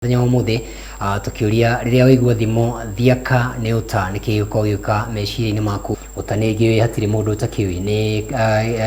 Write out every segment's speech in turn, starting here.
Mũthenya wa ũmũthĩ tũkĩũria rĩrĩa waigua thimo thiaka nĩ ũta nĩkĩ gĩkoragwo gĩgĩũka meciria-inĩ maku. Ũta nĩ ngĩũĩ hatirĩ mũndũ ũtakĩũĩ nĩ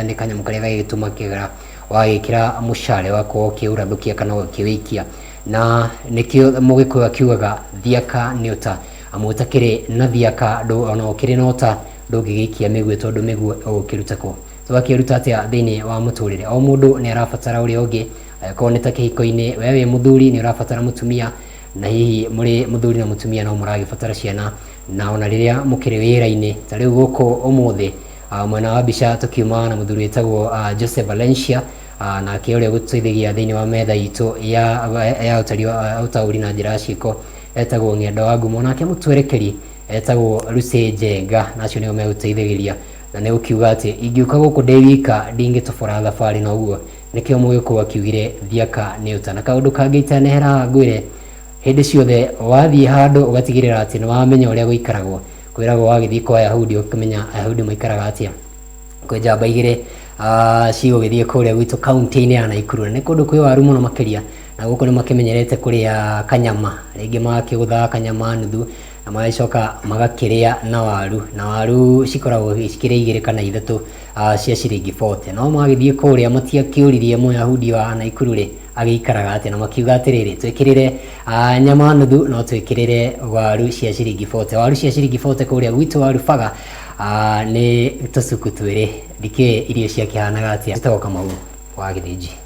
nĩ kanyamũ karĩa gagĩtũmakĩra wagĩkĩra mũcare ũgakorwo ũkĩũrathũkia kana ũgakĩwĩikia. Na nĩkĩo mũgĩkũyũ akiugaga thiaka nĩ ũta amu ũtakĩrĩ na thiaka ona ũkĩrĩ na ũta ndũngĩgĩikia mĩguĩ tondũ mĩguĩ ũgũkĩruta kũ. Tũgakĩruta atĩa thĩinĩ wa mũtũrĩre? O mũndũ nĩ arabatara ũrĩa ũngĩ. Angĩkorwo nĩ ta kĩhiko-inĩ, we wĩ mũthuri nĩ ũrabatara mũtumia, na hihi mũrĩ mũthuri na mũtumia no mũragĩbatara ciana, na ona rĩrĩa mũkĩrĩ wĩra-inĩ, ta rĩu gũkũ ũmũthĩ mwena wa mbica tũkiuma na mũthuri wĩtagwo Jose Valencia, nake ũrĩa ũgũtũteithagia thĩinĩ wa metha itũ ya, ya ũtari wa ũtaũri na njĩra ya ciĩko etagwo Ng'endo wa Ngumo, nake mũtwerekeri etagwo Lucy Njenga, na acio nĩo megũteithĩrĩria na nĩ gũkiuga atĩ ingĩũka gũkũ ndĩ wika ndingĩtobora thabarĩ na ũguo Nĩkĩo Mũgĩkũyũ akiugire thiaka nĩ ũta. Na kaũndũ kangĩ itanehera haha ngwĩre, hĩndĩ ciothe wathiĩ handũ ũgatigĩrĩra atĩ nĩ wamenya ũrĩa gũikaragwo. Kwĩragwo wagĩthiĩ kwa Ayahudi ũkamenya Ayahudi maikaraga atĩa. Kwĩ njamba igĩrĩ cigũgĩthiĩ kũrĩa gwitũ kaunti-inĩ ya Naikuru na nĩ kũndũ kwĩ waru mũno makĩria na gũkũ nĩ makĩmenyerete kũrĩa kanyama, rĩngĩ magakĩgũtha kanyama nuthu na magacoka magakĩrĩa na waru, na waru cikoragwo cikĩrĩ igĩrĩ kana ithatũ cia ciringi 40. No magĩthiĩ kũrĩa matiakĩũririe Mũyahudi wa Naikuru rĩ agĩikaraga atĩa, na makiuga atĩrĩrĩ, twĩkĩrĩre nyama nuthu no twĩkĩrĩre waru cia ciringi 40. Waru cia ciringi 40 kũrĩa gwitũ waru baga nĩ tũcuku twĩrĩ, ndikĩũĩ irio ciakĩhanaga atĩa. Njĩtagwo Kamau wa Gĩthĩnji.